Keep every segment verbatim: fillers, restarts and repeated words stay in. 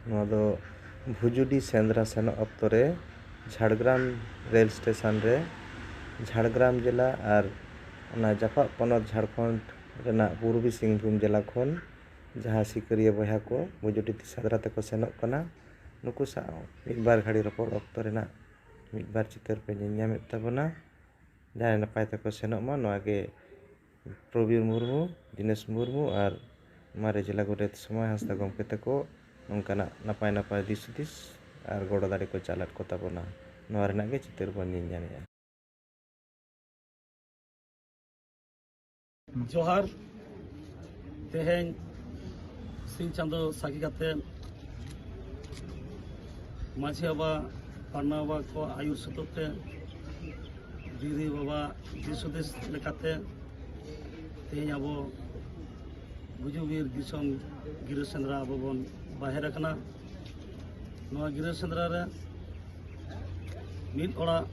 ᱱᱚᱣᱟ ᱫᱚ ᱵᱷᱩᱡᱩᱰᱤ ᱥᱮᱸᱫᱽᱨᱟ ᱥᱮᱱᱚᱜ ᱚᱠᱛᱚ ᱨᱮ ᱡᱷᱟᱲᱜᱨᱟᱢ ᱨᱮᱞ ᱥᱴᱮᱥᱚᱱ ᱨᱮ ᱡᱷᱟᱲᱜᱨᱟᱢ ᱡᱮᱞᱟ ᱟᱨ ᱚᱱᱟ ᱡᱟᱯᱟᱜ ᱯᱚᱱᱚᱛ ᱡᱷᱟᱲᱠᱷᱚᱸᱰ ᱨᱮᱱᱟᱜ ᱯᱩᱨᱵᱤ ᱥᱤᱝᱵᱷᱩᱢ ᱡᱮᱞᱟ ᱠᱷᱚᱱ ᱡᱟᱦᱟᱸ ᱥᱤᱠᱟᱹᱨᱤᱭᱟᱹ ᱵᱚᱭᱦᱟ ᱠᱚ ᱵᱷᱩᱡᱩᱰᱤ ᱥᱮᱸᱫᱽᱨᱟ ᱛᱮᱠᱚ ᱥᱮᱱᱚᱜ ᱠᱟᱱᱟ, ᱱᱩᱠᱩ ᱥᱟᱶ ᱢᱤᱫ ᱵᱟᱨ ᱜᱷᱟᱹᱲᱤ ᱨᱚᱯᱚᱲ ᱚᱠᱛᱚ ᱨᱮᱱᱟᱜ ᱢᱤᱫ ᱵᱟᱨ ᱪᱤᱛᱟᱹᱨ ᱯᱮ ᱧᱮᱞ ᱧᱟᱢᱮᱫ ᱛᱟᱵᱚᱱᱟ᱾ ᱡᱟᱦᱟᱸᱭ ᱱᱟᱯᱟᱭ ᱛᱮᱠᱚ ᱥᱮᱱᱚᱜ ᱢᱟ, ᱱᱚᱣᱟ ᱜᱮ ᱯᱨᱚᱵᱤᱨ ᱢᱩᱨᱢᱩ, ᱫᱤᱱᱮᱥ ᱢᱩᱨᱢᱩ ᱟᱨ ᱢᱟᱨᱮ ᱡᱮᱞᱟ ᱜᱚᱰᱮᱛ ᱥᱚᱢᱟᱭ ᱦᱟᱸᱥᱫᱟ ᱜᱚᱢᱠᱮ ᱛᱟᱠᱚ ᱱᱚᱝᱠᱟᱱᱟᱜ ᱱᱟᱯᱟᱭ ᱱᱟᱯᱟᱭ ᱫᱤᱥ ᱦᱩᱫᱤᱥ ᱟᱨ ᱜᱚᱲᱚ ᱫᱟᱲᱮ ᱠᱚ ᱪᱟᱞᱟᱫ ᱠᱚ ᱛᱟᱵᱚᱱᱟ᱾ ᱱᱚᱣᱟ ᱨᱮᱱᱟᱜ ᱜᱮ ᱪᱤᱛᱟᱹᱨ ᱵᱚᱱ ᱧᱮᱞ ᱧᱟᱢᱮᱫᱼᱟ᱾ ᱡᱚᱦᱟᱨ᱾ ᱛᱮᱦᱮᱧ ᱥᱤᱧ ᱪᱟᱸᱫᱚ ᱥᱟᱹᱠᱷᱤ ᱠᱟᱛᱮ ᱢᱟᱹᱡᱷᱤ ᱵᱟᱵᱟ, ᱯᱟᱨᱱᱟ ᱵᱟᱵᱟ ᱠᱚ ᱟᱹᱭᱩᱨ ᱥᱩᱛᱩᱜ ᱛᱮ, ᱫᱷᱤᱨᱤ ᱵᱟᱵᱟ ᱫᱤᱥ ᱦᱩᱫᱤᱥ ᱞᱮᱠᱟᱛᱮ ᱛᱮᱦᱮᱧ ᱟᱵᱚ ᱜᱩᱡᱩ ᱵᱤᱨ ᱫᱤᱥᱚᱢ ᱜᱤᱨᱟᱹ ᱥᱮᱸᱫᱽᱨᱟ ᱟᱵᱚ ᱵᱚᱱ ᱵᱟᱦᱮᱨ ᱟᱠᱟᱱᱟ᱾ ᱱᱚᱣᱟ ᱜᱤᱨᱟᱹ ᱥᱮᱸᱫᱽᱨᱟ ᱨᱮ ᱢᱤᱫ ᱚᱲᱟᱜ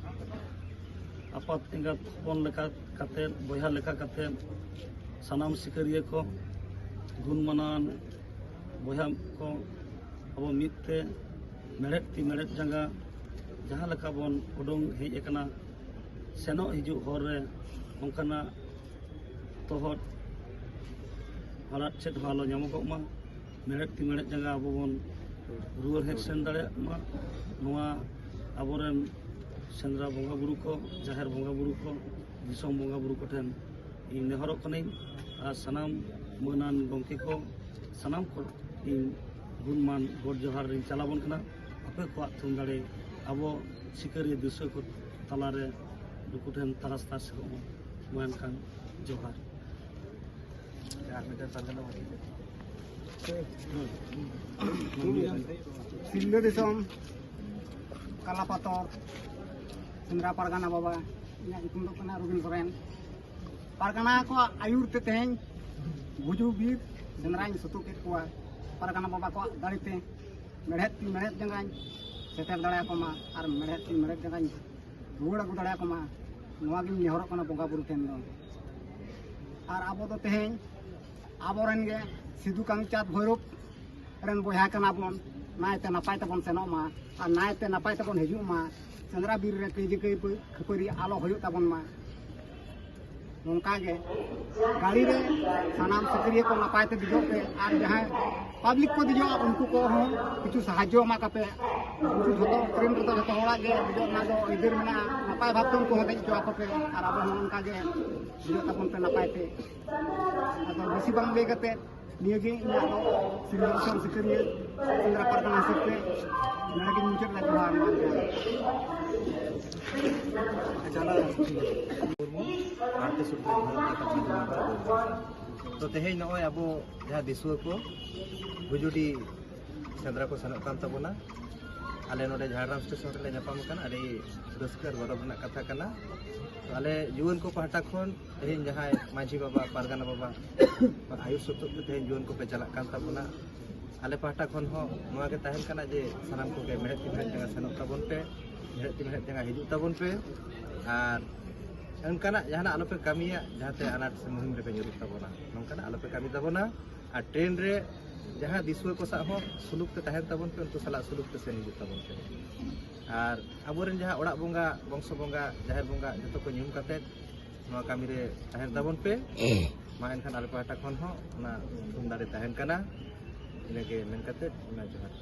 ᱟᱯᱟᱛ ᱮᱸᱜᱟᱛ ᱦᱚᱯᱚᱱ ᱞᱮᱠᱟ ᱠᱟᱛᱮ, ᱵᱚᱭᱦᱟ ᱞᱮᱠᱟ ᱠᱟᱛᱮ, ᱥᱟᱱᱟᱢ ᱥᱤᱠᱟᱹᱨᱤᱭᱟᱹ ᱠᱚ, ᱜᱩᱱ ᱢᱟᱱᱟᱱ ᱵᱚᱭᱦᱟ ᱠᱚ, ᱟᱵᱚ ᱢᱤᱫ ᱛᱮ ᱢᱮᱲᱦᱮᱫ ᱛᱤ ᱢᱮᱲᱦᱮᱫ ᱡᱟᱸᱜᱟ ᱡᱟᱦᱟᱸ ᱞᱮᱠᱟ ᱵᱚᱱ ᱩᱰᱩᱝ ᱦᱮᱡ ᱟᱠᱟᱱᱟ, ᱥᱮᱱᱚᱜ ᱦᱤᱡᱩᱜ ᱦᱚᱨ ᱨᱮ ᱚᱱᱠᱟᱱᱟᱜ ᱛᱚᱦᱚᱫ ᱦᱟᱞᱟᱛ ᱪᱮᱫ ᱦᱚᱸ ᱟᱞᱚ ᱧᱟᱢᱚᱜᱚᱜ ᱢᱟ᱾ ᱢᱮᱲᱦᱮᱫ ᱛᱤ ᱢᱮᱲᱦᱮᱫ ᱡᱟᱸᱜᱟ ᱟᱵᱚ ᱵᱚᱱ ᱨᱩᱣᱟᱹᱲ ᱦᱮᱡ ᱥᱮᱱ ᱫᱟᱲᱮᱭᱟᱜ ᱢᱟ᱾ ᱱᱚᱣᱟ ᱟᱵᱚᱨᱮᱱ ᱥᱮᱸᱫᱽᱨᱟ ᱵᱚᱸᱜᱟ ᱵᱩᱨᱩ ᱠᱚ, ᱡᱟᱦᱮᱨ ᱵᱚᱸᱜᱟ ᱵᱩᱨᱩ ᱠᱚ, ᱫᱤᱥᱚᱢ ᱵᱚᱸᱜᱟ ᱵᱩᱨᱩ ᱠᱚᱴᱷᱮᱱ ᱤᱧ ᱱᱮᱦᱚᱨᱚᱜ ᱠᱟᱹᱱᱟᱹᱧ᱾ ᱟᱨ ᱥᱟᱱᱟᱢ ᱢᱟᱹᱱᱟᱱ ᱜᱚᱢᱠᱮ ᱠᱚ, ᱥᱟᱱᱟᱢ ᱠᱚ ᱤᱧ ᱜᱩᱱᱢᱟᱱ ᱜᱚᱰ ᱡᱚᱦᱟᱨ ᱨᱤᱧ ᱪᱟᱞᱟᱵᱚᱱ ᱠᱟᱱᱟ᱾ ᱟᱯᱮ ᱠᱚᱣᱟᱜ ᱛᱷᱩᱢ ᱫᱟᱲᱮ ᱟᱵᱚ ᱥᱤᱠᱟᱹᱨᱤᱭᱟᱹ ᱫᱤᱥᱩᱣᱟᱹ ᱠᱚ ᱛᱟᱞᱟᱨᱮ ᱱᱩᱠᱩ ᱴᱷᱮᱱ ᱛᱟᱨᱟᱥ ᱛᱟᱨᱥᱮᱨᱚᱜ ᱢᱟ᱾ ᱢᱟ ᱮᱱᱠᱷᱟᱱ ᱡᱚᱦᱟᱨ᱾ ᱥᱤᱞᱫᱟᱹ ᱫᱤᱥᱚᱢ ᱠᱟᱞᱟᱯᱟᱛᱚᱨ ᱥᱮᱸᱫᱽᱨᱟ ᱯᱟᱨᱜᱟᱱᱟ ᱵᱟᱵᱟ, ᱤᱧᱟᱹᱜ ᱧᱩᱛᱩᱢ ᱫᱚ ᱠᱟᱱᱟ ᱨᱚᱵᱤᱱ ᱥᱚᱨᱮᱱ᱾ ᱯᱟᱨᱜᱟᱱᱟ ᱠᱚᱣᱟᱜ ᱟᱹᱭᱩᱨ ᱛᱮ ᱛᱮᱦᱮᱧ ᱜᱩᱡᱩ ᱵᱤᱨ ᱥᱮᱸᱫᱽᱨᱟᱧ ᱥᱩᱛᱩ ᱠᱮᱫ ᱠᱚᱣᱟ᱾ ᱯᱟᱨᱜᱟᱱᱟ ᱵᱟᱵᱟ ᱠᱚᱣᱟᱜ ᱫᱟᱲᱮ ᱛᱮ ᱢᱮᱲᱦᱮᱫ ᱛᱤ ᱢᱮᱲᱦᱮᱫ ᱡᱟᱸᱜᱟᱧ ᱥᱮᱴᱮᱨ ᱫᱟᱲᱮᱭᱟᱠᱚ ᱢᱟ ᱟᱨ ᱢᱮᱲᱦᱮᱫ ᱛᱤ ᱢᱮᱲᱦᱮᱫ ᱡᱟᱸᱜᱟᱧ ᱨᱩᱣᱟᱹᱲ ᱟᱹᱜᱩ ᱫᱟᱲᱮᱭᱟᱠᱚ ᱢᱟ, ᱱᱚᱣᱟ ᱜᱤᱧ ᱱᱮᱦᱚᱨᱚᱜ ᱠᱟᱱᱟ ᱵᱚᱸᱜᱟ ᱵᱩᱨᱩ ᱴᱷᱮᱱ ᱫᱚ᱾ ᱟᱨ ᱟᱵᱚ ᱫᱚ ᱛᱮᱦᱮᱧ ᱟᱵᱚᱨᱮᱱ ᱜᱮ ᱥᱤᱫᱩ ᱠᱟᱹᱱᱦᱩ ᱪᱟᱸᱫᱽ ᱵᱷᱳᱭᱨᱳᱵ ᱨᱮᱱ ᱵᱚᱭᱦᱟ ᱠᱟᱱᱟ ᱵᱚᱱ᱾ ᱱᱟᱭᱛᱮ ᱱᱟᱯᱟᱭ ᱛᱮᱵᱚᱱ ᱥᱮᱱᱚᱜ ᱢᱟ ᱟᱨ ᱱᱟᱭᱛᱮ ᱱᱟᱯᱟᱭ ᱛᱮᱵᱚᱱ ᱦᱤᱡᱩᱜ ᱢᱟ᱾ ᱥᱮᱸᱫᱽᱨᱟ ᱵᱤᱨ ᱨᱮ ᱠᱟᱹᱭᱡᱟᱹ ᱠᱟᱹᱭ ᱠᱷᱟᱹᱯᱟᱹᱨᱤ ᱟᱞᱚ ᱦᱩᱭᱩᱜ ᱛᱟᱵᱚᱱ ᱢᱟ᱾ ᱱᱚᱝᱠᱟ ᱜᱮ ᱜᱟᱹᱲᱤ ᱨᱮ ᱥᱟᱱᱟᱢ ᱥᱟᱹᱠᱷᱨᱤᱭᱟᱹ ᱠᱚ ᱱᱟᱯᱟᱭ ᱛᱮ ᱫᱮᱡᱚᱜ ᱯᱮ ᱟᱨ ᱡᱟᱦᱟᱸᱭ ᱯᱟᱵᱽᱞᱤᱠ ᱠᱚ ᱫᱮᱡᱚᱜᱼᱟ ᱩᱱᱠᱩ ᱠᱚᱦᱚᱸ ᱠᱤᱪᱷᱩ ᱥᱟᱦᱟᱡᱽᱡᱚ ᱮᱢᱟ ᱠᱚᱯᱮ᱾ ᱩᱱᱠᱩ ᱡᱷᱚᱛᱚ ᱴᱨᱮᱱ ᱨᱮᱫᱚ ᱡᱷᱚᱛᱚ ᱦᱚᱲᱟᱜ ᱜᱮ ᱫᱮᱡᱚᱜ ᱨᱮᱱᱟᱜ ᱫᱚ ᱟᱹᱭᱫᱟᱹᱨ ᱢᱮᱱᱟᱜᱼᱟ᱾ ᱱᱟᱯᱟᱭ ᱵᱷᱟᱵᱽ ᱛᱮ ᱩᱱᱠᱩ ᱦᱚᱸ ᱫᱮᱡ ᱦᱚᱪᱚ ᱟᱠᱚ ᱯᱮ ᱟᱨ ᱟᱵᱚ ᱦᱚᱸ ᱚᱱᱠᱟ ᱜᱮ ᱫᱮᱡᱚᱜ ᱛᱟᱵᱚᱱ ᱯᱮ ᱱᱟᱯᱟᱭ ᱛᱮ᱾ ᱟᱫᱚ ᱵᱮᱥᱤ ᱵᱟᱝ ᱞᱟᱹᱭ ᱠᱟᱛᱮ ᱱᱤᱭᱟᱹᱜᱮ ᱤᱧᱟᱹᱜ ᱫᱚ ᱥᱤᱞᱫᱟᱹ ᱫᱤᱥᱚᱢ ᱥᱤᱠᱟᱹᱨᱤᱭᱟᱹ ᱥᱮᱸᱫᱽᱨᱟ ᱯᱟᱨᱜᱟᱱᱟ ᱦᱤᱥᱟᱹᱵ ᱛᱮ ᱱᱚᱰᱮ ᱜᱤᱧ ᱢᱩᱪᱟᱹᱫ ᱮᱫᱟ᱾ ᱡᱚᱦᱟᱨ᱾ ᱢᱩᱨᱢᱩ, ᱵᱷᱟᱨᱚᱛ ᱥᱚᱨᱠᱟᱨ ᱵᱷᱟᱨᱚᱛ ᱨᱮᱱᱟᱜ ᱢᱟᱹᱡᱷᱤ ᱢᱚᱱᱛᱨᱤ ᱠᱚ᱾ ᱛᱚ ᱛᱮᱦᱮᱧ ᱱᱚᱜᱼᱚᱭ ᱟᱵᱚ ᱡᱟᱦᱟᱸ ᱫᱤᱥᱩᱣᱟᱹ ᱠᱚ ᱵᱷᱩᱡᱩᱰᱤ ᱥᱮᱸᱫᱽᱨᱟ ᱠᱚ ᱥᱮᱱᱚᱜ ᱠᱟᱱ ᱛᱟᱵᱚᱱᱟ, ᱟᱞᱮ ᱱᱚᱰᱮ ᱡᱷᱟᱲᱜᱨᱟᱢ ᱥᱴᱮᱥᱚᱱ ᱨᱮᱞᱮ ᱧᱟᱯᱟᱢ ᱟᱠᱟᱱᱟ᱾ ᱟᱹᱰᱤ ᱨᱟᱹᱥᱠᱟᱹ ᱟᱨ ᱜᱚᱨᱚᱵᱽ ᱨᱮᱱᱟᱜ ᱠᱟᱛᱷᱟ ᱠᱟᱱᱟ᱾ ᱛᱚ ᱟᱞᱮ ᱡᱩᱣᱟᱹᱱ ᱠᱚ ᱯᱟᱦᱴᱟ ᱠᱷᱚᱱ ᱛᱮᱦᱮᱧ ᱡᱟᱦᱟᱸᱭ ᱢᱟᱹᱡᱷᱤ ᱵᱟᱵᱟ, ᱯᱟᱨᱜᱟᱱᱟ ᱵᱟᱵᱟ ᱟᱹᱭᱩᱨ ᱥᱩᱛᱩᱜ ᱛᱮ ᱛᱮᱦᱮᱧ ᱡᱩᱣᱟᱹᱱ ᱠᱚᱯᱮ ᱪᱟᱞᱟᱜ ᱠᱟᱱ ᱛᱟᱵᱚᱱᱟ, ᱟᱞᱮ ᱯᱟᱦᱴᱟ ᱠᱷᱚᱱ ᱦᱚᱸ ᱱᱚᱣᱟ ᱜᱮ ᱛᱟᱦᱮᱱ ᱠᱟᱱᱟ ᱡᱮ ᱥᱟᱱᱟᱢ ᱠᱚᱜᱮ ᱢᱮᱲᱦᱮᱫ ᱛᱤ ᱢᱮᱲᱦᱮᱫ ᱡᱟᱸᱜᱟ ᱥᱮᱱᱚᱜ ᱛᱟᱵᱚᱱ ᱯᱮ, ᱢᱮᱲᱦᱮᱫ ᱛᱤ ᱢᱮᱲᱦᱮᱫ ᱡᱟᱸᱜᱟ ᱦᱤᱡᱩᱜ ᱛᱟᱵᱚᱱ ᱯᱮ, ᱟᱨ ᱚᱱᱠᱟᱱᱟᱜ ᱡᱟᱦᱟᱱᱟᱜ ᱟᱞᱚᱯᱮ ᱠᱟᱹᱢᱤᱭᱟ ᱡᱟᱦᱟᱸᱛᱮ ᱟᱱᱟᱴ ᱥᱮ ᱢᱩᱦᱤᱢ ᱨᱮᱯᱮ ᱧᱩᱨᱩᱜ ᱛᱟᱵᱚᱱᱟ, ᱱᱚᱝᱠᱟᱱᱟᱜ ᱟᱞᱚᱯᱮ ᱠᱟᱹᱢᱤ ᱛᱟᱵᱚᱱᱟ᱾ ᱟᱨ ᱴᱨᱮᱱ ᱨᱮ ᱡᱟᱦᱟᱸ ᱫᱤᱥᱩᱣᱟᱹ ᱠᱚ ᱥᱟᱶ ᱦᱚᱸ ᱥᱩᱞᱩᱠ ᱛᱮ ᱛᱟᱦᱮᱱ ᱛᱟᱵᱚᱱ ᱯᱮ, ᱩᱱᱠᱩ ᱥᱟᱞᱟᱜ ᱥᱩᱞᱩᱠ ᱛᱮ ᱥᱮᱱ ᱦᱤᱡᱩᱜ ᱛᱟᱵᱚᱱ ᱯᱮ᱾ ᱟᱨ ᱟᱵᱚᱨᱮᱱ ᱡᱟᱦᱟᱸ ᱚᱲᱟᱜ ᱵᱚᱸᱜᱟ, ᱵᱚᱝᱥᱚ ᱵᱚᱸᱜᱟ, ᱡᱟᱦᱮᱨ ᱵᱚᱸᱜᱟ ᱡᱚᱛᱚ ᱠᱚ ᱧᱩᱢ ᱠᱟᱛᱮ ᱱᱚᱣᱟ ᱠᱟᱹᱢᱤ ᱨᱮ ᱛᱟᱦᱮᱱ ᱛᱟᱵᱚᱱ ᱯᱮ᱾ ᱢᱟ ᱮᱱᱠᱷᱟᱱ ᱟᱞᱮ ᱯᱟᱦᱴᱟ ᱠᱷᱚᱱ ᱦᱚᱸ ᱚᱱᱟ ᱛᱷᱩᱢ ᱫᱟᱲᱮ ᱛᱟᱦᱮᱱ ᱠᱟᱱᱟ᱾ ᱤᱱᱟᱹᱜᱮ ᱢᱮᱱ ᱠᱟᱛᱮ ᱢᱟ ᱡᱚᱦᱟᱨ᱾